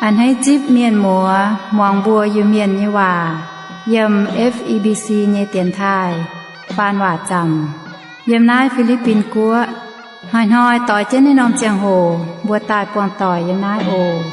A'hneiv zipv mienh muoz muangx mbuo Iu-Mienh nyei waac yiem F E B C nyei dienx taaih faan waac zaamc, yiem naaiv Fi^li^bin Guoqv. Hnoi-hnoi doix jienv naaiv norm ziangh hoc mbuo daaih buangh doic yiem naaiv oc.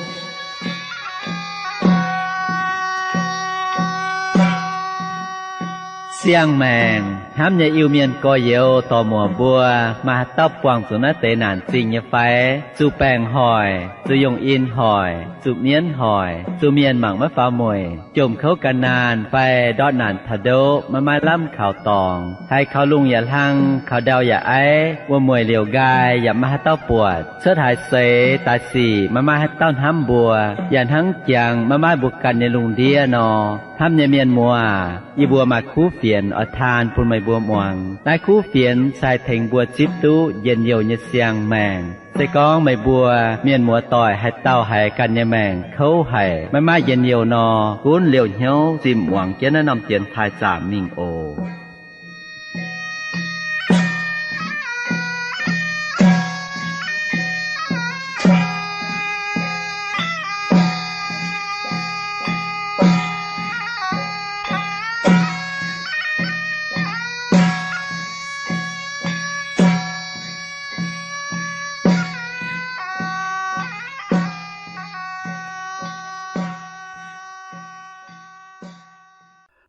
Siang-maengc hnamv nyei Iu-Mienh gorx-youz dorc-muoc mbuo, maaih haaix dauh buangh zuqc naaiv deix naanc zingh nyei fai? Zuqc baengc hoic, zuqc yungh in hoic, zuqc mienv hoic, zuqc mienh mangc maiv faaux mueic, jomc kouv gan naanh fai ndortv naanc taux ndoqv maiv maaih lamh kaux dorngx, haiz kaux lungh yaac hlang, kaux ndau yaac aiv, wuom-mueic liouc nqaai yaac maiv maaih haaix dauh buatc, cuotv haaix seix daaih sic maiv maaih haaix dauh hnamv mbuo, yaac hnangv jangx maiv maaih mbuo ganh nyei lungh ndiev nor, hnamv nyei mienh muoz, yie mbuo maaih kuv fienx oix taan bun meih mbuo muangx. Naaiv kuv fienx se haih tengx mbuo zipv duqv njien-youh nyei siang-maengc. Se gorngv meih mbuo mienh muoz doic haaix dauh haiz ganh nyei maengc kouv haic, maiv maaih njien-youh nor, gunv liouh hnyouv zinh muangx jienv naaiv norm dienx taaih zaamc mingh oc.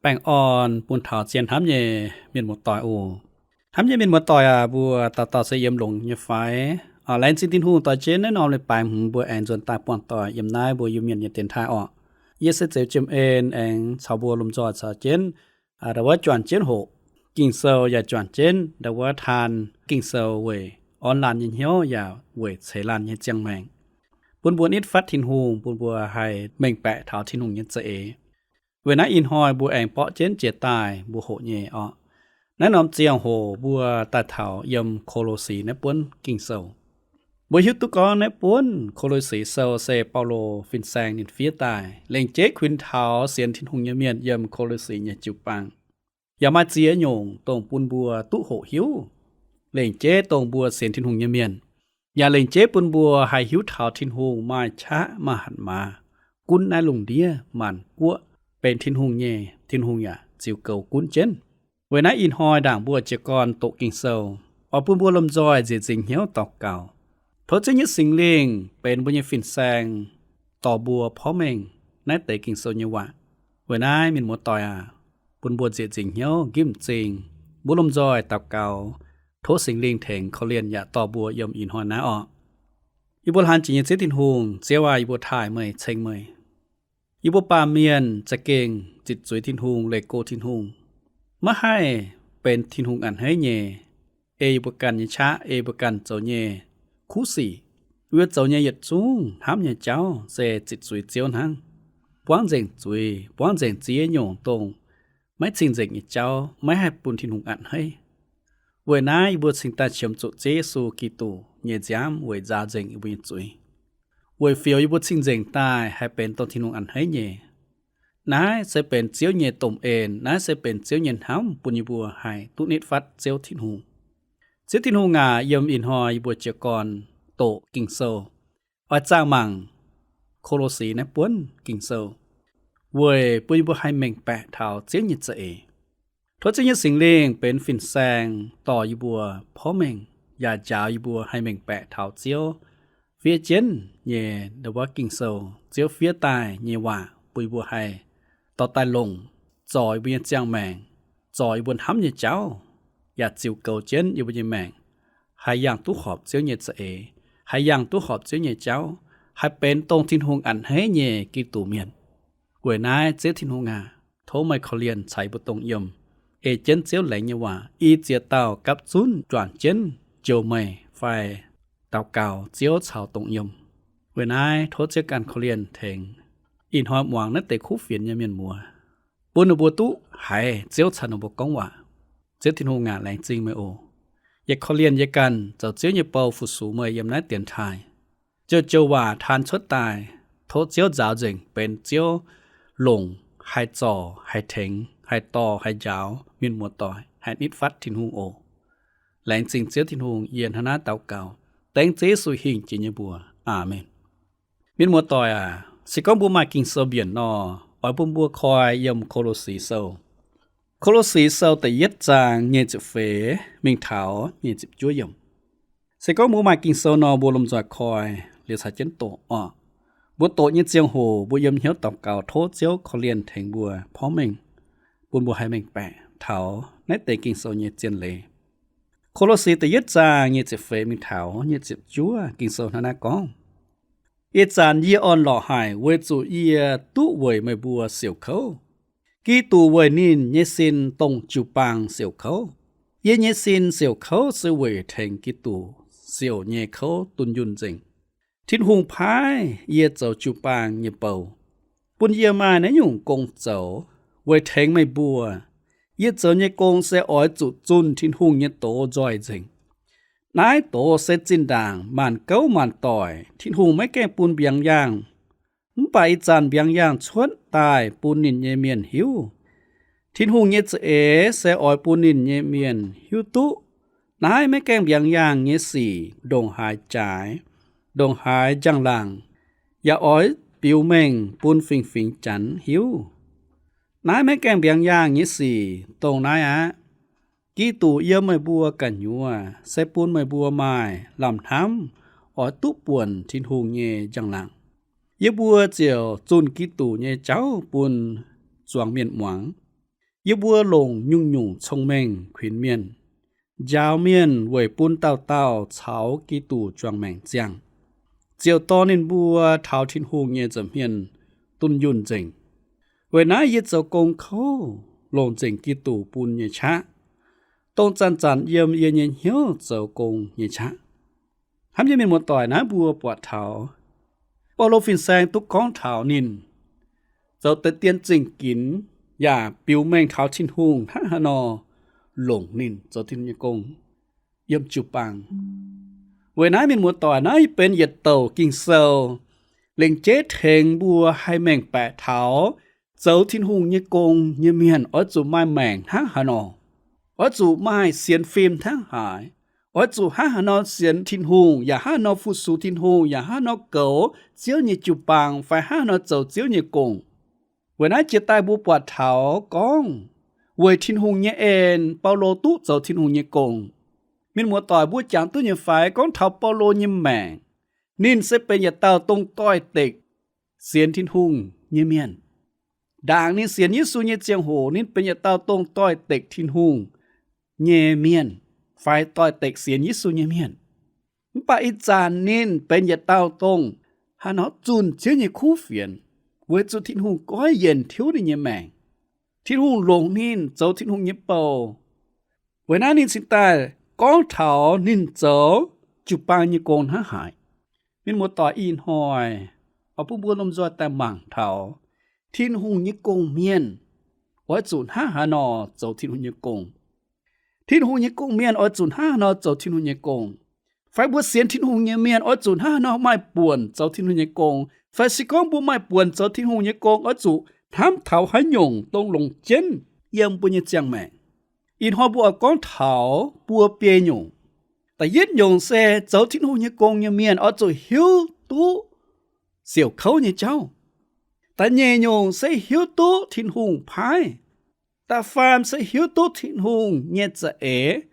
Baengh orn bun taux zien hnamv nyei mienh muoz-doic oc. Hnamv nyei mienh muoz-doic aac, mbuo dauh dauh se yiem longx nyei fai? Laengz zingh Tin-Hungh doix jienv naaiv norm leiz-baaix hmz mbuo aengx nzuonx daaih buangh doic yiem naaiv mbuo Iu-Mienh nyei dienx taaih orqc. Yie se Zeuz Jiem En, aengx caux mbuo lomh nzoih caux jienv ndau wuov juangc jienv hoqc Ging-Sou yaac juangc jienv ndau wuov taan Ging-Sou weic orn laanh nyei hnyouv yaac weic ceix laanh nyei ziangh maengc, bun mbuo nitv fatv Tin-Hungh, bun mbuo haih mengh baeqc taux Tin-Hungh nyei za'eix. Weic naaiv ih hnoi mbuo aengx borqv jienv jiex daaih mbuo hoqc nyei orqc. Naaiv norm ziangh hoc mbuo daaih taux yiem Ko^lo^si naaiv buonv Ging-Sou. Mbuo hiuv duqv gorngv naaiv buonv Ko^lo^si Sou se Baulo fin-saeng ninh fiev daaih, lengc jeiv kuinx taux sienx Tin-Hungh nyei mienh yiem Ko^lo^si nyei jiu-baang. Yaac maaih ziex nyungc dongh bun mbuo duqv hoqc hiuv, lengc jeiv dongh mbuo sienx Tin-Hungh nyei mienh, yaac lengc jeiv bun mbuo haih hiuv taux Tin-Hungh maaih qaqv maaih hatc maaz, gunv naaiv lungh ndiev maanc guoqv benx Tin-Hungh nyei, Tin-Hungh yaac ziux goux gunv jienv. Weic naaiv ih hnoi ndaangc mbuo jiez gorn doqc Ging-Sou, oix bun mbuo lomh nzoih nzieqc nzingc hnyouv daux gaux, tov Ziouv nyei Singx Lingh benx mbuo nyei fin-saeng, dorh mbuo porv mengh naaiv deix Ging-Sou nyei waac. Weic naaiv mienh muoz-doic aac, bun mbuo nzieqc nzingc hnyouv nqimv m'zing, mbuo lomh nzoih daux gaux, tov Singx Lingh tengx korv-lienh yaac dorh mbuo yiem ih hnoi naaiv orqc. Yie mbuo hlan jiex nyei Ziouv Tin-Hungh, Ziouv aac, yie mbuo taaih meih, ceng meih. Yie mbuo baamh mienh za'gengh zitc zuiz Tin-Hungh, leih go Tin-Hungh, maiv haih benx Tin-Hungh a'hneiv nyei, ei yie mbuo ganh nyei qaqv, ei yie mbuo ganh zoux nyei kuv sic. Yie mbuo zoux nyei yietc zungv hnamv nyei jauv se zitc zuiz Ziouv hnangv. Buangv nzengc zuiz, buangv nzengc ziex nyungc dongh maiv cing-nzengc nyei jauv, maiv haih bun Tin-Hungh a'hneiv. Weic naaiv yie mbuo cingx daaih qiemx zuqc Ziouv Yesu Giduc nyei nziaamv weic nzaaux nzengc yie mbuo nyei zuiz, weic fioux yie mbuo cing-nzengc daaih haih benx dongh Tin-Hungh a'hneiv nyei. Naaiv se benx Ziouv nyei domh en, naaiv se benx Ziouv nyei hnamv bun yie mbuo haih duqv nitv fatv Ziouv Tin-Hungh. Ziouv Tin-Hungh aac, yiem ih hnoi yie mbuo jiez gorn doqc Ging-Sou, oix zaangh mangc Ko^lo^si naaiv buonv Ging-Sou, weic bun yie mbuo haih mengh baeqc taux Ziouv nyei za'eix. Tov Ziouv nyei Singx Lingh benx fin-saeng dorh yie mbuo porv mengh, yaac njaaux yie mbuo haih mengh baeqc taux Ziouv fiev jienv nyei ndau wuov Ging-Sou, Ziouv fiev daaih nyei waac bun yie mbuo haih dorh daaih longc, zorc yie mbuo nyei ziangh maengc, zorc yie mbuo hnamv nyei jauv, yaac ziux goux jienv yie mbuo nyei maengc, haih yangh duqv horpc Ziouv nyei za'eix, haih yangh duqv horpc Ziouv nyei jauv, haih benx dongh Tin-Hungh a'hneiv nyei Giduc mienh. Weic naaiv Ziouv Tin-Hungh aac, tov meih korv-lienh caux yie mbuo dongh yiem. Ei jienv Ziouv laengz nyei waac, i ziex dauh gapv zunv juangc jienv jouh meih fai daux gaux Ziouv caux dongh yiem. Weic naaiv tov Ziouv ganh korv-lienh tengx ih hnoi muangx naaiv deix kuv fienx nyei mienh muoz, bun ninh mbuo duqv haiz Ziouv caux ninh mbuo gorngv waac. Ziouv Tin-Hungh aac, laengz zingh meih oc. Yie korv-lienh yie ganh zoux Ziouv nyei bou fu-sux meih yiem naaiv dienx taaih. Jouh jouh waac taan cuotv daaih, tov Ziouv nzaaux nzengc benx Ziouv longc haih zorc, haih tengx, haih dorh, haih njaaux mienh muoz-doic, haih nitv fatv Tin-Hungh oc. Laengz zingh Ziouv Tin-Hungh. Yie hnangv naaiv daux gaux dengv Ziouv Yesu hingh jiex nyei mbuox. Aamen. Mienh muoz-doic aac, se gorngv mbuo maaih Ging-Sou mbienc nor, oix bun mbuo koi yiem Ko^lo^si Sou. Ko^lo^si Sou da'yietv zaang nyei ziepc feix mingh taux nyei ziepc juov yiemc. Se gorngv mbuo maaih Ging-Sou nor, mbuo lomh nzoih koi liuz caux jienv doqc oc. Mbuo doqc nyei ziangh hoc mbuo yiem hnyouv daux gaux tov Ziouv korv-lienh tengx mbuo porv mengh, bun mbuo haih mengh baeqc taux naaiv deix Ging-Sou nyei zien leiz. Ko^lo^si da'yietv zaang nyei ziepc feix mingh taux nyei ziepc juov, Ging-Sou hnangv naaiv gorngv, Ih zanc yie orn-lorqc haic weic zuqc yie duqv weic meih mbuo siouc kouv. Giduc weic ninh nyei sin dongh jiu-baang siouc kouv. Yie nyei sin siouc kouv se weic tengx Giduc siouc nyei kouv dunh yunh nzengc. Tin-Hungh paaiv yie zoux jiu-baang nyei bou, bun yie maaih naaiv nyungc gong zoux weic tengx meih mbuo. Yie zoux nyei gong se oix zuqc zunh Tin-Hungh nyei doz nzoih nzengc. Naaiv doz se zinh ndaangc maanc gouv maanc doic Tin-Hungh maiv gaengh bun mbiaangx yaangh, mv baac ih zanc mbiaangx yaangh cuotv daaih bun ninh nyei mienh hiuv. Tin-Hungh nyei za'eix se oix bun ninh nyei mienh hiuv duqv naaiv maiv gaengh mbiaangx yaangh nyei sic ndongc haaix jaaix, ndongc haaix njang-laangc, yaac oix biux mengh bun fingx-fingx Janx hiuv. Naaiv maiv gaengh mbiaangx yaangh nyei sic dongh naaiv aqv. Giduc yiem meih mbuo ga'nyuoz se bun meih mbuo maaih lamh hnamv oix duqv buonc Tin-Hungh nyei njang-laangc. Yie mbuo ziouc zunh Giduc nyei jauv bun zuangx mienh muangx. Yie mbuo longc nyungc-nyungc cong-mengh kuinx mienh, njaaux mienh weic bun dauh dauh caux Giduc juangc maengc ziangh, ziouc dorh ninh mbuo taux Tin-Hungh nyei nza'hmien dunh yunh nzengc. Weic naaiv yie zoux gong kouv longc nzengc Giduc bun nyei qaqv, dongh zanc-zanc yiem yie nyei hnyouv zoux gong nyei qaqv. Hnamv nyei mienh muoz-doic, naaiv mbuo buatc taux Baulo fin-saeng duqv gorngv taux ninh zoux deix dien zingh ginx yaac biux mengh taux Tin-Hungh hnangv haaix nor longc ninh zoux Tin-Hungh nyei gong yiem jiu-baang. Weic naaiv mienh muoz-doic, naaiv benx yietc douc Ging-Sou lengc jeiv tengx mbuo haih mengh baeqc taux zoux Tin-Hungh nyei gong nyei mienh oix zuqc maaih maengc hnangv haaix nor, oix zuqc maaih sienx fim hnangv haaix, oix zuqc hnangv haaix nor sienx Tin-Hungh, yaac hnangv haaix nor fu-sux Tin-Hungh, yaac hnangv haaix nor goux Ziouv nyei jiu-baang fai hnangv haaix nor zoux Ziouv nyei gong. Weic naaiv jiex daaih mbuo buatc taux gorngv weic Tin-Hungh nyei en Baulo duqv zoux Tin-Hungh nyei gong. Mienh muoz-doic, mbuo jangx duqv nyei fai gorngv taux Baulo nyei maengc, ninh se benx yietc dauh dongh doix-dekc sienx Tin-Hungh nyei mienh. Ndaangc ninh sienx Yesu nyei ziangh hoc ninh benx yietc dauh dongh doix-dekc Tin-Hungh nyei mienh fai doix-dekc sienx Yesu nyei mienh. Mv baac ih zanc ninh benx yietc dauh dongh haaix nor zunh Ziouv nyei kuv fienx, weic zuqc Tin-Hungh goiv yienc tiuv ninh nyei maengc. Tin-Hungh longc ninh zoux Tin-Hungh nyei bou. Weic naaiv ninh cingx daaih gorngv taux ninh zoux jiu-baang nyei gong hnangv haaix. Mienh muoz-doic, ih hnoi oix bun mbuo lomh nzoih daaih mangc taux Tin-Hungh nyei gong-mienh oix zuqc hnangv haaix nor zoux Tin-Hungh nyei gong. Tin-Hungh nyei gong-mienh oix zuqc hnangv haaix nor zoux Tin-Hungh nyei gong, fai mbuo sienx Tin-Hungh nyei mienh oix zuqc hnangv haaix nor maaih buonc zoux Tin-Hungh nyei gong, fai se gorngv mbuo maaih buonc zoux Tin-Hungh nyei gong oix zuqc hnamv taux haaix nyungc dongh longc jienv yiem mbuo nyei ziangh maengc. Ih hnoi mbuo oix gorngv taux buo biei nyungc. Da'yietv nyungc se zoux Tin-Hungh nyei gong nyei mienh oix zuqc hiuv duqv siouc kouv nyei jauv. Da'nyeic nyungc se hiuv duqv Tin-Hungh paaiv. Da'faam se hiuv duqv Tin-Hungh nyei za'eix.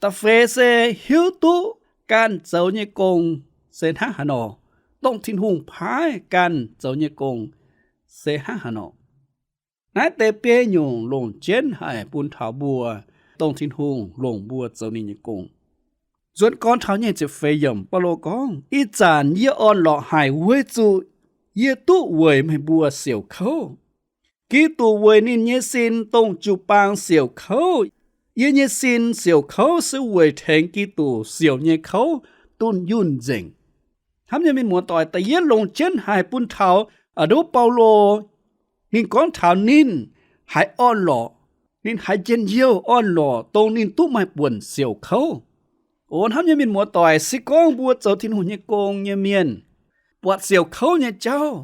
Da'feix se hiuv duqv ganh zoux nyei gong se hnangv haaix nor, dongh Tin-Hungh paaiv ganh zoux nyei gong se hnangv haaix nor. Naaiv deix biei nyungc longc jienv haic bun taux mbuo, dongh Tin-Hungh longc mbuo zoux ninh nyei gong. Nzuonx gorn taux nyeic ziepc feix yiemc, Baulo gorngv, Ih zanc yie orn-lorqc haic weic zuqc yie duqv weic meih mbuo siouc kouv. Giduc weic ninh nyei sin dongh jiu-baang siouc kouv. Yie nyei sin siouc kouv se weic tengx Giduc siouc nyei kouv dunh yunh nzengc. Hnamv nyei mienh muoz-doic, da'yietv longc jienv haic bun taux a'nduov Baulo, ninh gorngv taux ninh haiz orn-lorqc, ninh haiz njien-youh orn-lorqc dongh ninh duqv maaih buonc siouc kouv. O hnamv nyei mienh muoz-doic, se gorngv mbuo zoux Tin-Hungh nyei gong nyei mienh, buatc siouc kouv nyei jauv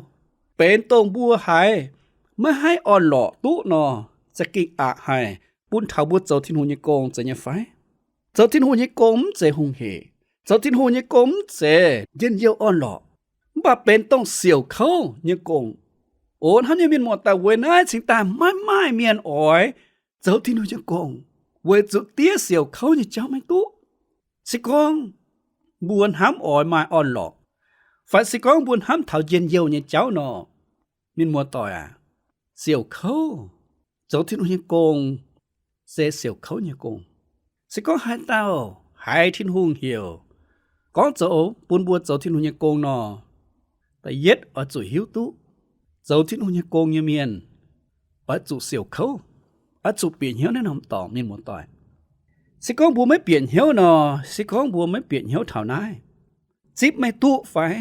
benx dongh mbuo haiz maiv haih orn-lorqc duqv nor, za'gengh aqc haic bun taux mbuo zoux Tin-Hungh nyei gong, zeiz nyei fai? Zoux Tin-Hungh nyei gong mv zeiz hungh hec. Zoux Tin-Hungh nyei gong mv zeiz njien-youh orn-lorqc, mv baac benx dongh siouc kouv nyei gong. O hnamv nyei mienh muoz-doic, weic naaiv cingx daaih maiv maaih mienh oix zoux Tin-Hungh nyei gong, weic zuqc diev siouc kouv nyei jauv maiv duqv. Se gorngv mbuo hnamv oix maaih orn-lorqc, fai se gorngv mbuo hnamv taux njien-youh nyei jauv nor, mienh muoz-doic aac, siouc kouv, zoux Tin-Hungh nyei gong se siouc kouv nyei gong. Se gorngv haaix dauh haiz Tin-Hungh heuc gorngv zoux, bun mbuo zoux Tin-Hungh nyei gong nor, da'yietv oix zuqc hiuv duqv zoux Tin-Hungh nyei gong nyei mienh oix zuqc siouc kouv, oix zuqc bieqc hnyouv naaiv norm dorngx, mienh muoz-doic. Se gorngv mbuo maiv bieqc hnyouv nor, se gorngv mbuo maiv bieqc hnyouv taux naaiv, zipv maiv duqv fai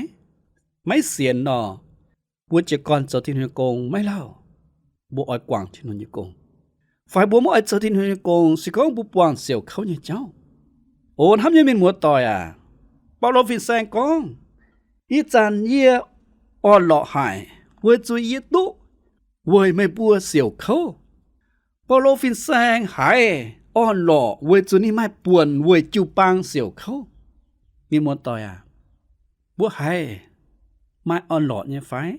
maiv sienx nor, mbuo jiez gorn zoux Tin-Hungh nyei gong maiv lauh. Mbuo oix guangc Tin-Hungh nyei gong, fai mbuo maiv oix zoux Tin-Hungh nyei gong, se gorngv mbuo buangh siouc kouv nyei jauv. O hnamv nyei mienh muoz-doic aac, Baulo fin-saeng gorngv, Ih zanc yie orn-lorqc haic, weic zuqc yie duqv weic meih mbuo siouc kouv. Baulo fin-saeng haiz orn-lorqc weic zuqc ninh maaih buonc weic jiu-baang siouc kouv. Mienh muoz-doic aac, mbuo haiz maaih orn-lorqc nyei fai,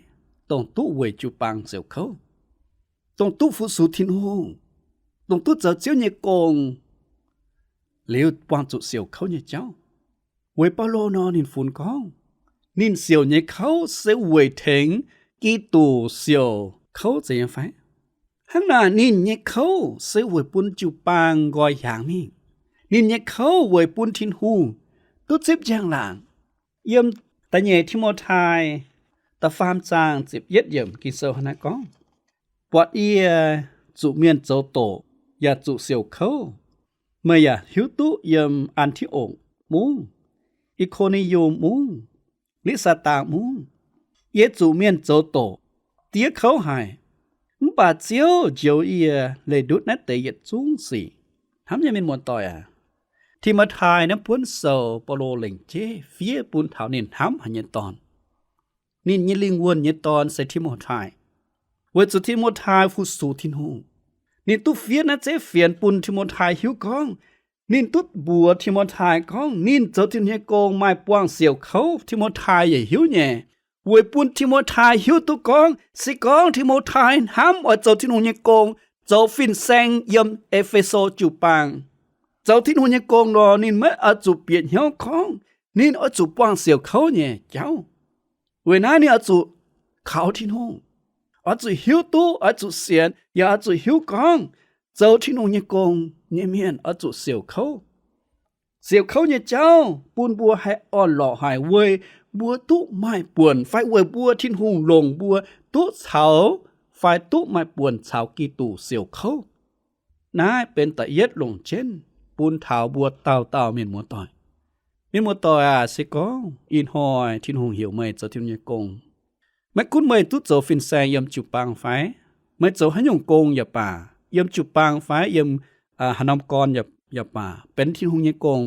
dongh duqv weic jiu-baang siouc kouv, dongh duqv fu-sux Tin-Hungh, dongh duqv zoux Ziouv nyei gong liuz buangh zuqc siouc kouv nyei jauv? Weic Baulo nor, ninh funx gorngv ninh siouc nyei kouv se weic tengx Giduc siouc kouv, zeiz nyei fai? Hnangv naaic, ninh nyei kouv se weic bun jiu-baang nqoi hiaangx mingh. Ninh nyei kouv weic bun Tin-Hungh duqv zipv njang-laangc. Yiem da'nyeic Ti^mo^tai da'faam zaang ziepc yietv yiemc Ging-Sou hnangv naaiv gorngv, Buatc yie zuqc mienh zoux doqc yaac zuqc siouc kouv, meih yaac hiuv duqv yiem An^ti^okc Mungv, I^ko^ni^yum Mungv, Litv^saa^daa Mungv, yie zuqc mienh zoux doqc, diev kouv haic. Mv baac Ziouv njoux yie leih ndutv naaiv deix yietc zungv sic. Hnamv nyei mienh muoz-doic aac, Ti^mo^tai naaiv buonv sou Baulo lengc jeiv fiev bun taux ninh hnamv haic nyei dorn. Ninh nyei lingh wuonh nyei dorn se Ti^mo^tai. Weic zuqc Ti^mo^tai fu-sux Tin-Hungh, ninh duqv fiev naaiv zeiv fienx bun Ti^mo^tai hiuv gorngv, ninh duqv mbuox Ti^mo^tai gorngv ninh zoux Tin-Hungh nyei gong maaih buangh siouc kouv, Ti^mo^tai yaac hiuv nyei. Weic bun Ti^mo^tai hiuv duqv gorngv se gorngv Ti^mo^tai hnamv oix zoux Tin-Hungh nyei gong, zoux fin-saeng yiem E^fe^so jiu-baang, zoux Tin-Hungh nyei gong nor, ninh maiv oix zuqc bieqc hnyouv gorngv ninh oix zuqc buangh siouc kouv nyei jauv. Weic naaiv ninh oix zuqc kaux Tin-Hungh, oix zuqc hiuv duqv, oix zuqc sienx, yaac oix zuqc hiuv gorngv zoux Tin-Hungh nyei gong nyei mienh oix zuqc siouc kouv. Siouc kouv nyei jauv bun mbuo haih orn-lorqc haic, weic mbuo duqv maaih buonc fai weic mbuo Tin-Hungh longc mbuo duqv caux fai duqv maaih buonc caux Giduc siouc kouv. Naaiv benx da'yietv longc jienv bun taux mbuo dauh dauh mienh muoz-doic. Mienh muoz-doic aac, se gorngv ih hnoi Tin-Hungh heuc meih zoux Tin-Hungh nyei gong, maiv gunv meih duqv zoux fin-saeng yiem jiu-baang fai, meih zoux haaix nyungc gong yaac baac, yiem jiu-baang fai yiem haaix norm gorn yaac baac, benx Tin-Hungh nyei gong,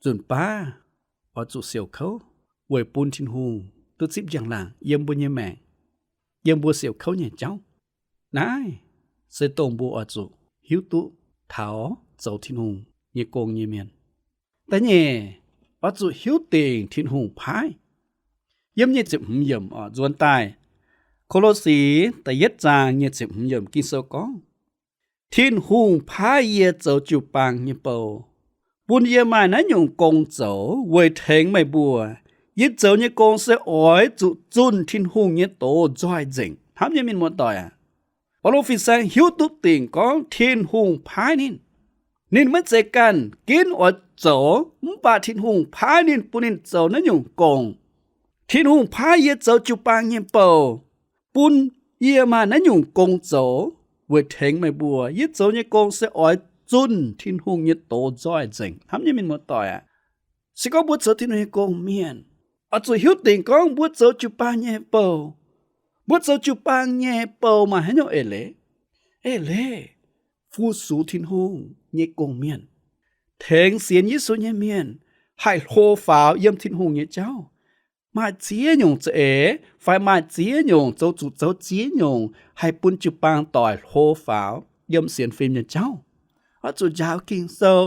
nzunc baav oix zuqc siouc kouv weic bun Tin-Hungh duqv zipv njang-laangc yiem mbuo nyei maengc, yiem mbuo siouc kouv nyei jauv. Naaiv se dongh mbuo oix zuqc hiuv duqv taux zoux Tin-Hungh nyei gong nyei mienh. Da'nyeic, oix zuqc hiuv dingc Tin-Hungh paaiv. Yiem nyic ziepc hmz yiemc oc, nzuonx daaih Ko^lo^si da'yietv zaang nyic ziepc hmz yiemc Ging-Sou gorngv, Tin-Hungh paaiv yie zoux jiu-baang nyei bou, bun yie maaih naaiv nyungc gong zoux weic tengx meih mbuo. Yie zoux nyei gong se oix zuqc zunh Tin-Hungh nyei doz nzoih nzengc. Hnamv nyei mienh muoz-doic aac, Baulo fin-saeng hiuv duqv dingc gorngv Tin-Hungh paaiv ninh. Ninh maiv zeiz ganh ginv oix zoux, mv baac Tin-Hungh paaiv ninh, bun ninh zoux naaiv nyungc gong. Tin-Hungh paaiv yie zoux jiu-baang nyei bou, bun yie maaih naaiv nyungc gong zoux weic tengx meih mbuo. Yie zoux nyei gong se oix zunh Tin-Hungh nyei doz nzoih nzengc. Hnamv nyei mienh muoz-doic aac, se gorngv mbuo zoux Tin-Hungh nyei gong mienh, oix zuqc hiuv dingc gorngv mbuo zoux jiu-baang nyei bou. Mbuo zoux jiu-baang nyei bou maaih haaix nyungc eix leiz? Eix leiz fu-sux Tin-Hungh nyei gong mienh, tengx sienx Yesu nyei mienh haih hlo faaux yiem Tin-Hungh nyei jauv, maaih ziex nyungc za'eix fai maaih ziex nyungc zoux zuqc zoux ziex nyungc haih bun jiu-baang doic hlo faaux yiem sienx fim nyei jauv. Oix zuqc njaaux Ging-Sou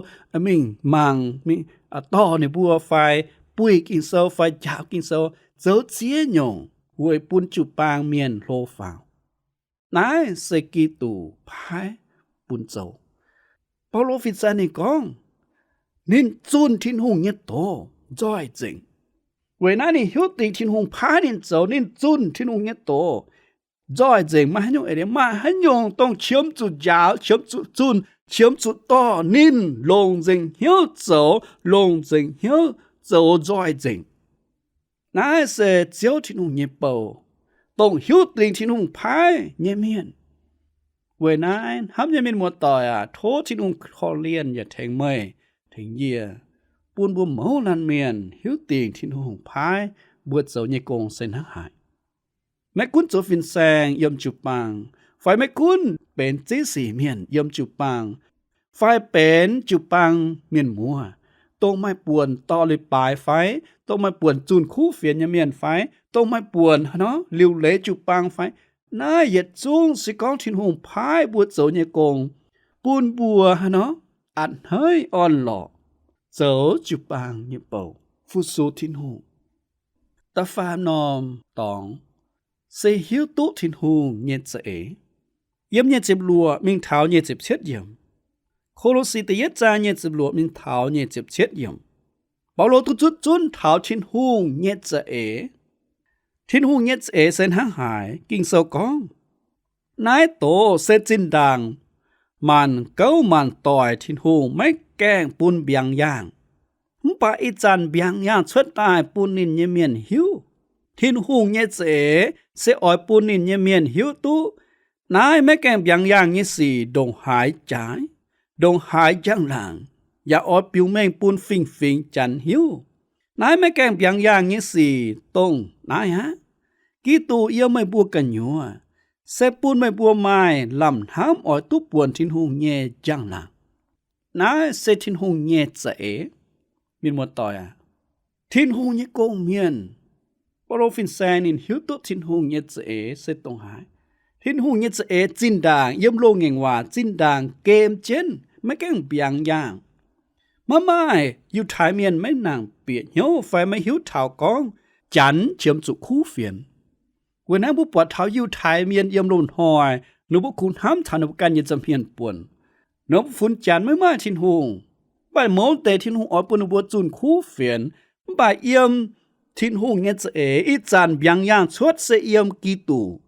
mingh mangc, mingh dorh ninh mbuo fai buih Ging-Sou fai njaaux Ging-Sou zoux ziex nyungc weic bun jiu-baang mienh hlo faaux. Naaiv se Giduc paaiv bun zoux. Baulo fin-saeng ninh gorngv, ninh zunh Tin-Hungh nyei doz nzoih nzengc. Weic naaiv ninh hiuv dingc Tin-Hungh paaiv ninh zoux, ninh zunh Tin-Hungh nyei doz nzoih nzengc. Maaih haaix nyungc eix leiz, maaih haaix nyungc dongh qiemx zuqc njaaux, qiemx zuqc zunh, qiemx zuqc dorh ninh longc nzengc hnyouv zoux, longc nzengc hnyouv zoux nzoih nzengc. Naaiv se Ziouv Tin-Hungh nyei bou, dongh hiuv dingc Tin-Hungh paaiv nyei mienh. Weic naaiv hnamv nyei mienh muoz-doic aac, tov Tin-Hungh korv-lienh yaac tengx meih, tengx yie, bun mbuo mouz laanh mienh hiuv dingc Tin-Hungh paaiv mbuo zoux nyei gong se hnangv haaix. Maiv gunv zoux fin-saeng yiem jiu-baang, fai maiv gunv benx ziex sic mienh yiem jiu-baang, fai benx jiu-baang mienh muoz, dongh maaih buonc dorh leiz-baaix fai, dongh maaih buonc zunh kuv fienx nyei mienh fai, dongh maaih buonc haaix nor liuc leiz jiu-baang fai, naaiv yietc zungv se gorngv Tin-Hungh paaiv mbuo zoux nyei gong, bun mbuo haaix nor a'hneiv orn-lorqc zoux jiu-baang nyei bou, fu-sux Tin-Hungh. Da'faam norm dorngx se hiuv duqv Tin-Hungh nyei za'eix. Yiem nyic ziepc luoqc mingh taux nyic ziepc cietv yiemc. Ko^lo^si da'yietv zaang nyic ziepc luoqc mingh taux nyic ziepc cietv yiemc, Baulo duqv zutv zunv taux Tin-Hungh nyei za'eix. Tin-Hungh nyei za'eix se hnangv haaix? Ging-Sou gorngv, naaiv doz se zinh ndaangc maanc gouv maanc doic Tin-Hungh maiv gaengh bun mbiaangx yaangh. Mv baac ih zanc mbiaangx yaangh cuotv daaih bun ninh nyei mienh hiuv. Tin-Hungh nyei za'eix se oix bun ninh nyei mienh hiuv duqv naaiv maiv gaengh mbiaangx yaangh nyei sic ndongc haaix jaaix, ndongc haaix njang-laangc, yaac oix biux mengh bun fingx-fingx Janx hiuv. Naaiv maiv gaengh mbiaangx yaangh nyei sic dongh naaiv aqv. Giduc yiem meih mbuo gu'nyuoz se bun meih mbuo maaih lamh hnamv oix duqv buonc Tin-Hungh nyei njang-laangc. Naaiv se Tin-Hungh nyei za'eix. Mienh muoz-doic aac, Tin-Hungh nyei gong-mienh, Baulo fin-saeng ninh hiuv duqv Tin-Hungh nyei za'eix se dongh haaix. Tin-Hungh nyei za'eix zinh ndaangc yiem loz-ngaengc waac zinh ndaangc gem jienv, maiv gaengh mbiaangx yaangh. Maiv maaih Yiutai Mienh maiv nangc bieqc hnyouv fai maiv hiuv taux gorngv Janx qiemx zuqc kuv fienx. Weic naaiv mbuo buatc taux Yiutai Mienh yiem loz-hnoi, ninh mbuo kungx hnamv taux ninh mbuo ganh nyei nza'hmien buonc. Ninh mbuo funx Janx maiv maaih Tin-Hungh, mv baac mouz deix Tin-Hungh oix bun ninh mbuo zunh kuv fienx. Mv baac yiem Tin-Hungh nyei za'eix ih zanc mbiaangx yaangh cuotv se yiem Giduc.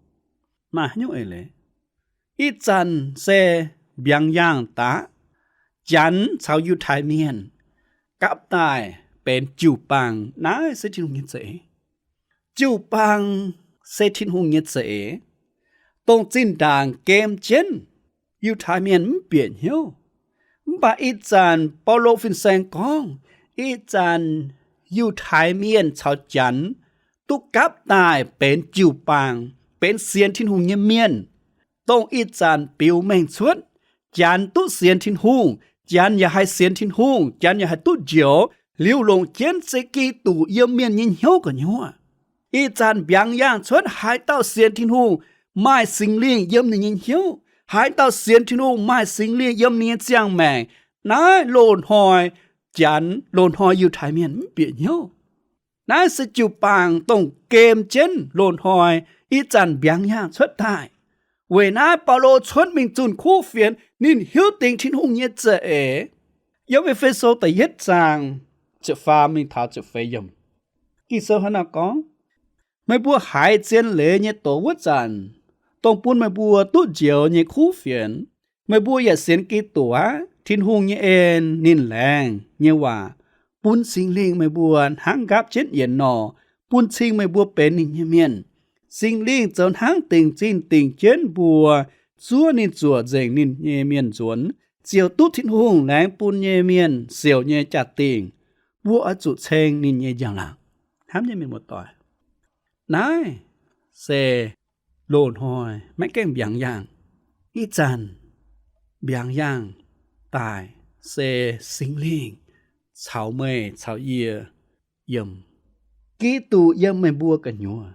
Maaih haaix nyungc eix leiz? Ih zanc se mbiaangx yaangh daaih, Janx caux Yiutai Mienh gapv daaih benx jiu-baang. Naaiv se Tin-Hungh nyei za'eix. Jiu-baang se Tin-Hungh nyei za'eix, dongh zinh ndaangc gem jienv, Yiutai Mienh mv bieqc hnyouv. Mv baac ih zanc Baulo fin-saeng gorngv, ih zanc Yiutai Mienh caux Janx duqv gapv daaih benx jiu-baang, benx sienx Tin-Hungh nyei mienh. Dongh ih zanc biux mengh cuotv, Janx duqv sienx Tin-Hungh, Janx yaac haih sienx Tin-Hungh, Janx yaac haih duqv njoux, liuz longc jienv se Giduc yiem mienh nyei hnyouv gu'nyuoz. Ih zanc mbiaangx yaangh cuotv haaix dauh sienx Tin-Hungh, maaih Singx Lingh yiem ninh nyei hnyouv. Haaix dauh sienx Tin-Hungh, maaih Singx Lingh yiem ninh nyei ziangh maengc. Naaiv loz-hnoi Janx, loz-hnoi Yiutai Mienh mv bieqc hnyouv. Naaiv se jiu-baang dongh gem jienv loz-hnoi ih zanc mbiaangx yaangh cuotv daaih. Weic naaiv Baulo cuotv mingh zunh kuv fienx, ninh hiuv dingc Tin-Hungh nyei za'eix. Yiem E^fe^so da'yietv zaang ziepc faam mingh taux ziepc feix yiemc, Ging-Sou hnangv naaiv gorngv, meih mbuo haiz zien leiz nyei doz wuov zanc, dongh bun meih mbuo duqv njoux nyei kuv fienx, meih mbuo yaac sienx Giduc aqv. Tin-Hungh nyei en, ninh laengz nyei waac, bun Singx Lingh meih mbuo hnangv nqaapv jienv yienx nor, bun cing meih mbuo benx ninh nyei mienh. Singx Lingh zoux hnangv dingc zinh dingc jienv mbuo, zuov ninh zuoqc nzengc ninh nyei mienh nzuonx, ziouc duqv Tin-Hungh laengz bun nyei mienh siouc nyei jaa-dingh. Mbuo oix zuqc ceng ninh nyei njang-laangc. Hnamv nyei mienh muoz-doic, naaiv se loz-hnoi maiv gaengh mbiaangx yaangh. Ih zanc mbiaangx yaangh daaih se Singx Lingh caux meih caux yie yiem. Giduc yiem meih mbuo gu'nyuoz.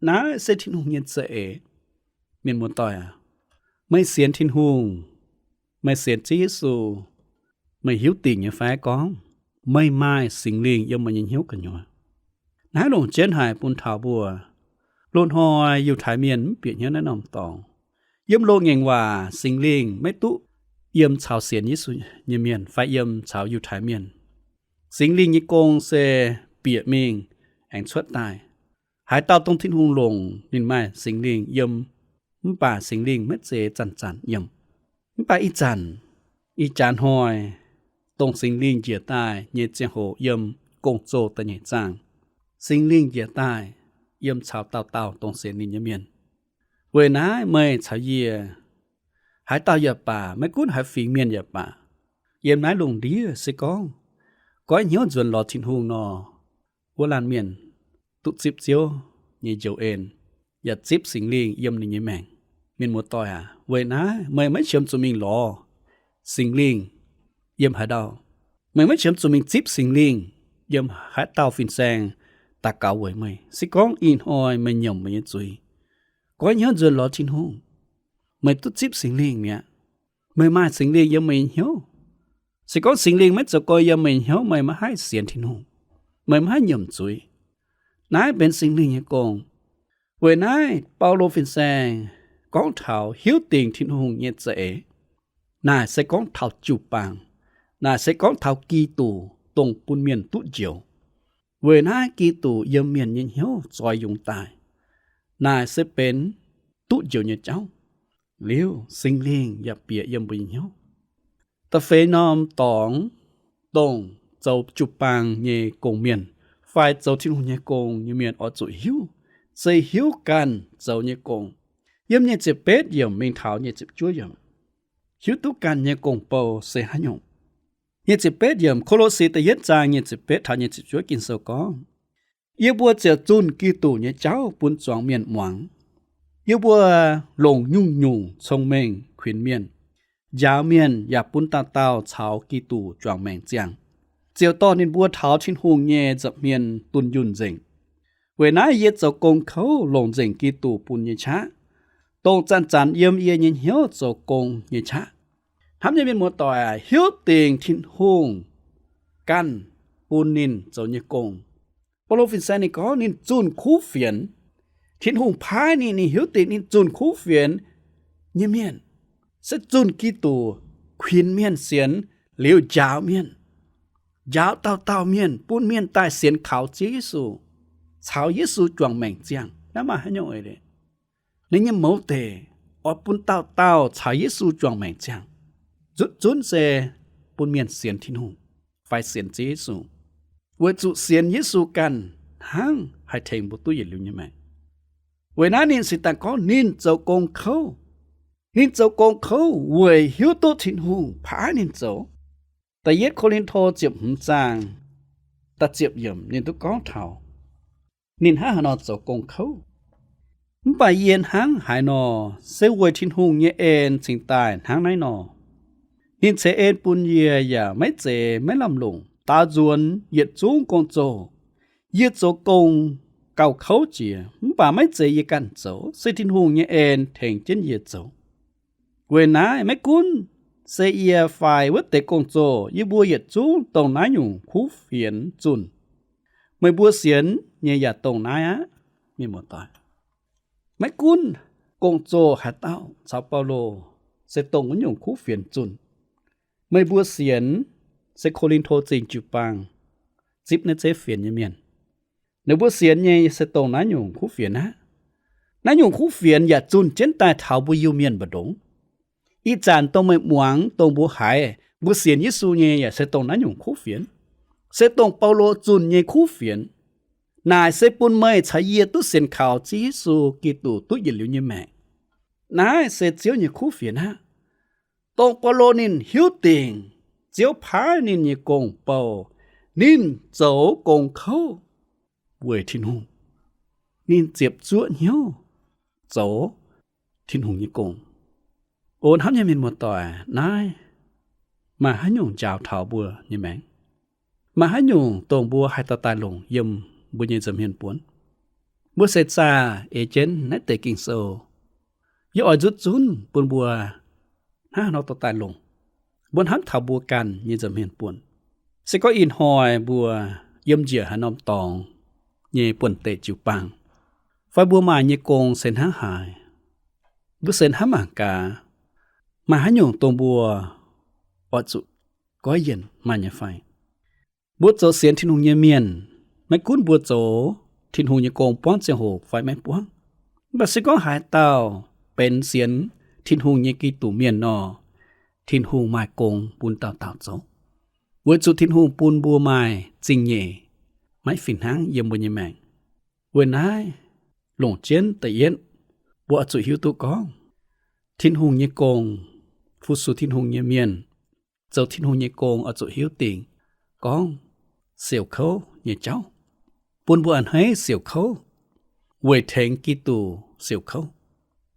Naaiv se Tin-Hungh nyei za'eix. Mienh muoz-doic aac, meih sienx Tin-Hungh, meih sienx Ziouv Yesu, meih hiuv dingc nyei fai gorngv meih maaih Singx Lingh yiem meih nyei hnyouv gu'nyuoz? Naaiv longc jienv haic bun taux mbuo loz-hnoi Yiutai Mienh mv bieqc hnyouv naaiv norm dorngx. Yiem loz-ngaengc waac Singx Lingh maiv duqv yiem caux sienx Yesu nyei mienh fai yiem caux Yiutai Mienh. Singx Lingh nyei gong se bieqc mingh aengx cuotv daaih. Haaix dauh dongh Tin-Hungh longc ninh maaih Singx Lingh yiem, mv baac Singx Lingh maiv zeiz zanc-zanc yiem. Mv baac ih zanc, ih jaax hnoi, dongh Singx Lingh njiec daaih nyei ziangh hoc yiem gong-zoh da'nyeic zaangh, Singx Lingh njiec daaih yiem caux dauh dauh dongh sienx ninh nyei mienh. Weic naaiv meih caux yie, haaix dauh yaac baac, maiv gunv haaix fingx mienh yaac baac, yiem naaiv lungh ndiev se gorngv goiv hnyouv nzuonx lorz Tin-Hungh nor, wuov laanh mienh duqv zipv Ziouv nyei njoux en, yaac zipv Singx Lingh yiem ninh nyei maengc. Mienh muoz-doic aac, weic naaiv meih maiv qiemx zuqc mingh lorz Singx Lingh yiem haaix ndau. Meih maiv qiemx zuqc mingh zipv Singx Lingh yiem haaix dauh fin-saeng daux gaux weic meih. Se gorngv ih hnoi meih nyiemc meih nyei zuiz, goiv hnyouv nzuonx lorz Tin-Hungh, meih duqv zipv Singx Lingh mi'aqv. Meih maaih Singx Lingh yiem meih nyei hnyouv. Se gorngv Singx Lingh maiv zoux gong yiem meih nyei hnyouv, meih maiv haih sienx Tin-Hungh, meih maiv haih nyiemc zuiz. Naaiv benx Singx Lingh nyei gong. Weic naaiv Baulo fin-saeng gorngv taux hiuv dingc Tin-Hungh nyei za'eix. Naaic se gorngv taux jiu-baang. Naaic se gorngv taux Giduc, dongh bun mienh duqv njoux. Weic naaiv Giduc yiem mienh nyei hnyouv zoix yungz daaih. Naaic se benx duqv njoux nyei jauv. Liuz, Singx Lingh yaac bieqc yiem mbuo nyei hnyouv. Da'feix norm dorngx, dongh zoux jiu-baang nyei gong-mienh fai zoux Tin-Hungh nyei gong nyei mienh oix zuqc hiuv, se hiuv ganh zoux nyei gong. Yiem nyic ziepc betv yiemc mingh taux nyic ziepc juov yiemc, hiuv duqv ganh nyei gong-bou se haaix nyungc. Nyic ziepc betv yiemc, Ko^lo^si da'yietv zaang nyic ziepc betv taux nyic ziepc juov Ging-Sou gorngv, yie mbuo ziouc zunh Giduc nyei jauv bun zuangx mienh muangx. Yie mbuo longc nyungc-nyungc cong-mengh kuinx mienh, njaaux mienh yaac bun dauh dauh caux Giduc juangc maengc ziangh, ziouc dorh ninh mbuo taux Tin-Hungh nyei nza'hmien dunh yunh nzengc. Weic naaiv yie zoux gong kouv longc nzengc Giduc bun nyei qaqv, dongh zanc-zanc yiem yie nyei hnyouv zoux gong nyei qaqv. Hnamv nyei mienh muoz-doic aac, hiuv dingc Tin-Hungh ganh bun ninh zoux nyei gong. Baulo fin-saeng ninh gorngv ninh zunh kuv fienx. Tin-Hungh paaiv ninh, ninh hiuv dingc ninh zunh kuv fienx nyei mienh, se zunh Giduc kuinx mienh sienx liuz njaaux mienh, njaaux dauh dauh mienh, bun mienh daaih sienx kaux Ziouv Yesu, caux Yesu juangc maengc ziangh. Naaiv maaih haaix nyungc eix leiz? Ninh nyei mouz deic oix bun dauh dauh caux Yesu juangc maengc ziangh. Zutv zunv se bun mienh sienx Tin-Hungh fai sienx Ziouv Yesu, weic zuqc sienx Yesu ganh hnangv haih tengx mbuo duqv yietc liuz nyei maengc. Weic naaiv ninh se daaih gorngv ninh zoux gong kouv. Ninh zoux gong kouv weic hiuv duqv Tin-Hungh paaiv ninh zoux. Da'yietv Ko^lin^to ziepc hmz zaang da'ziepc yiemc ninh duqv gorngv taux ninh hnangv haaix nor zoux gong kouv. Mv baac yie hnangv haaix nor, se weic Tin-Hungh nyei en cingx daaih hnangv naaiv nor. Ninh ceix en bun yie yaac maiv zeiz maiv lamh longc, daaux nzuonx yietc zungv gong-zoh. Yie zoux gong gauh kouv jiex, mv baac maiv zeiz yie ganh zoux, se Tin-Hungh nyei en tengx jienv yie zoux. Weic naaiv maiv gunv se yie fai wuov deix gong-zoh, yie mbuo yietc zungv dongh naaiv nyungc kuv fienx zunh. Meih mbuo sienx nyei yaac dongh naaiv aqv. Mienh muoz-doic, maiv gunv gong-zoh haaix dauh caux Baulo se dongh wuov nyungc kuv fienx zunh. Meih mbuo sienx se Ko^lin^to Zingh jiu-baang zipv naaiv zeiv fienx nyei mienh. Ninh mbuo sienx nyei se dongh naaiv nyungc kuv fienx aqv. Naaiv nyungc kuv fienx yaac zunh jienv daaih taux mbuo Iu-Mienh mbu'ndongx. Ih zanc dongh meih muangx, dongh mbuo haiz, mbuo sienx Yesu nyei yaac se dongh naaiv nyungc kuv fienx, se dongh Baulo zunh nyei kuv fienx. Naaic se bun meih caux yie duqv sienx kaux Ziouv Yesu Giduc duqv yietc liuz nyei maengc. Naaiv se Ziouv nyei kuv fienx aqv. Dongh Baulo ninh hiuv dingc Ziouv paaiv ninh nyei gong-bou, ninh zoux gong kouv weic Tin-Hungh. Ninh ziepc zuoqv hnyouv zoux Tin-Hungh nyei gong. O hnamv nyei mienh muoz-doic, naaiv maaih haaix nyungc njaaux taux mbuo nyei maengc? Maaih haaix nyungc dongh mbuo haih daaih daaih longc yiem mbuo nyei nza'hmien buonv. Mbuo se zaah eix jienv naaiv deix Ging-Sou, yie oix nzutv zunv bun mbuo hnangv haaix nor dorh daaih longc. Mbuo hnamv taux mbuo ganh nyei nza'hmien buonv. Se gorngv ih hnoi mbuo yiem njiec haaix norm dorngx nyei buonv-deic jiu-baang, fai mbuo maaih nyei gong se hnangv haaix, mbuo se hnamv mangc gaax, maaih haaix nyungc dongh mbuo oix zuqc goiv yienc maaih nyei fai? Mbuo zoux sienx Tin-Hungh nyei mienh, maiv gunv mbuo zoux Tin-Hungh nyei gong buangv ziangh hoc fai maiv buangv, mv baac se gorngv haaix dauh benx sienx Tin-Hungh nyei Giduc mienh nor, Tin-Hungh maaih gong bun dauh dauh zoux, weic zuqc Tin-Hungh bun mbuo maaih zingh nyeic, maiv fih hnangv yiem mbuo nyei maengc. Weic naaiv, longc jienv da'yietv, mbuo oix zuqc hiuv duqv gorngv Tin-Hungh nyei gong, fu-sux Tin-Hungh nyei mienh zoux Tin-Hungh nyei gong oix zuqc hiuv dingc gorngv siouc kouv nyei jauv, bun mbuo a'hneiv siouc kouv, weic tengx Giduc siouc kouv,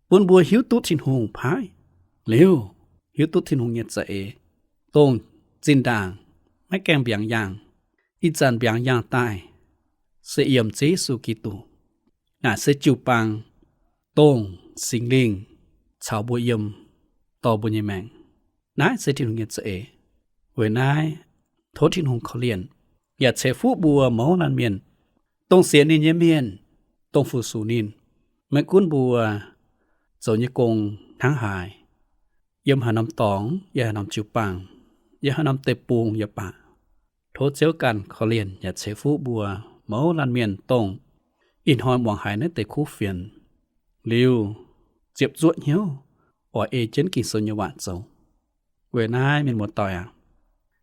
bun mbuo hiuv duqv Tin-Hungh paaiv liuz, hiuv duqv Tin-Hungh nyei za'eix, dongh zinh ndaangc maiv gaengh mbiaangx yaangh, ih zanc mbiaangx yaangh daaih, se yiem Ziouv Yesu Giduc. Naaic se jiu-baang, dongh Singx Lingh caux mbuo yiem, dorh mbuo nyei maengc. Naaiv se Tin-Hungh nyei za'eix. Weic naaiv, tov Tin-Hungh korv-lienh yaac ceix fuqv mbuo mouz laanh mienh, dongh sienx ninh nyei mienh, dongh fu-sux ninh, maiv gunv mbuo zoux nyei gong hnangv haaix, yiem haaix norm dorngx, yiem haaix norm jiu-baang, yiem haaix norm deic-bung yaac baac, tov Ziouv ganh korv-lienh yaac ceix fuqv mbuo mouz laanh mienh, dongh ih hnoi muangx haiz naaiv deix kuv fienx liuz, ziepc zuoqv hnyouv oix ei jienv Ging-Sou nyei waac zoux. Weic naaiv, mienh muoz-doic aac,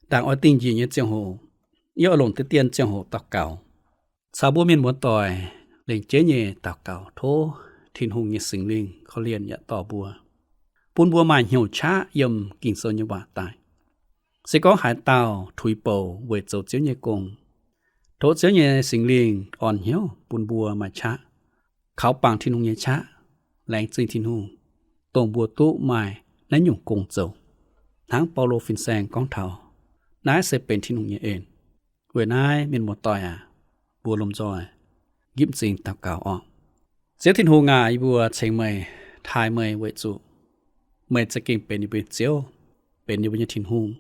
ndaangc oix dingh njiec nyei ziangh hoc, yie oix longc deix dien ziangh hoc daux gaux caux mbuo mienh muoz-doic lengc jeiv nyei daux gaux tov Tin-Hungh nyei Singx Lingh korv-lienh yaac dorh mbuo, bun mbuo maaih hnyouv qaqv yiem Ging-Sou nyei waac daaih. Se gorngv haaix dauh tuix bouc weic zoux Ziouv nyei gong, tov Ziouv nyei Singx Lingh orn hnyouv bun mbuo maaih qaqv, kaux bangc Tin-Hungh nyei qaqv, laengz zingh Tin-Hungh, dongh mbuo duqv maaih naaiv nyungc gong zoux. Hnangv Baulo fin-saeng gorngv taux, naaiv se benx Tin-Hungh nyei en. Weic naaiv, mienh muoz-doic aac, mbuo lomh nzoih nqipv m'zing daux gaux orqc. Ziouv Tin-Hungh aac, yie mbuo ceng meih, taaih meih weic zuqc meih za'gengh benx yie mbuo nyei Ziouv, benx yie mbuo nyei Tin-Hungh.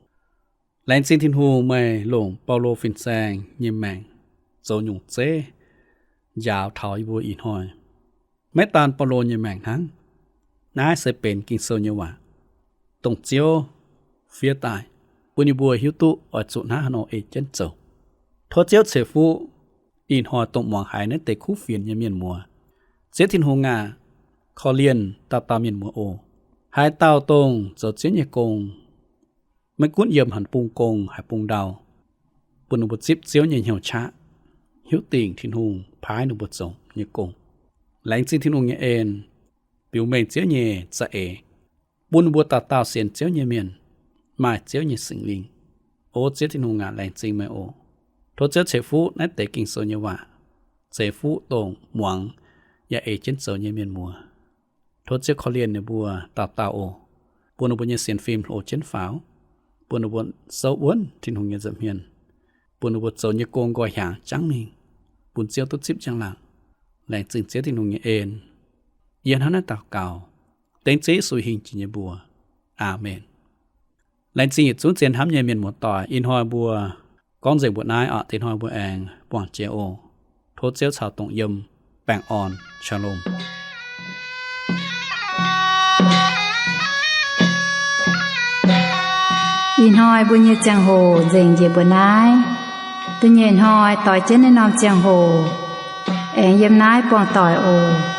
Laengz zingh Tin-Hungh meih longc Baulo fin-saeng nyei maengc zoux nyungc zeiv njaaux taux yie mbuo ih hnoi. Maiv daan Baulo nyei maengc hnangv, naaiv se benx Ging-Sou nyei waac, dongh Ziouv fiev daaih bun yie mbuo hiuv duqv oix zuqc hnangv haaix nor ei jienv zoux. Tov Ziouv ceix fuqv ih hnoi dongh muangx haiz naaiv deix kuv fienx nyei mienh muoz. Ziouv Tin-Hungh aac, korv-lienh dauh dauh mienh muoz oc. Haaix dauh dongh zoux Ziouv nyei gong, maiv gunv yiem haaix bung gong haaix bung ndau, bun ninh mbuo zipv Ziouv nyei hnyouv qaqv, hiuv dingc Tin-Hungh paaiv ninh mbuo zoux nyei gong. Laengz zingh Tin-Hungh nyei en, biux mengh Ziouv nyei za'eix, bun ninh mbuo dauh dauh sienx Ziouv nyei mienh maaih Ziouv nyei Singx Lingh. O Ziouv Tin-Hungh aac, laengz zingh meih oc. Tov Ziouv ceix fuqv naaiv deix Ging-Sou nyei waac, ceix fuqv dongh muangx yaac ei jienv zoux nyei mienh muoz. Tov Ziouv korv-lienh ninh mbuo dauh dauh oc. Bun ninh mbuo nyei sienx fim hlo jienv faaux, bun ninh mbuo souv wuonv Tin-Hungh nyei nza'hmien, bun ninh mbuo zoux nyei gong nqoi hiaangx jangv mingh, bun Ziouv duqv zipv njang-laangc. Laengz zingh Ziouv Tin-Hungh nyei en. Yie hnangv naaiv daux gaux dengv Ziouv Yesu hingh jiex nyei mbuox. Aamen. Laengz zingh yietc zungv zien hnamv nyei mienh muoz-doic. Ih hnoi mbuo gorngv nzengc mbuo naaiv oc. Deix hnoi mbuo aengx buangh jiex oc. Tov Ziouv caux dongh yiem baengh orn. Shalom. Ih hnoi mbuo nyei ziangh hoc nzengc njiec mbuo naaiv. Da'nyeic hnoi doix jienv naaiv norm ziangh hoc aengx yiem naaiv buangh doic oc.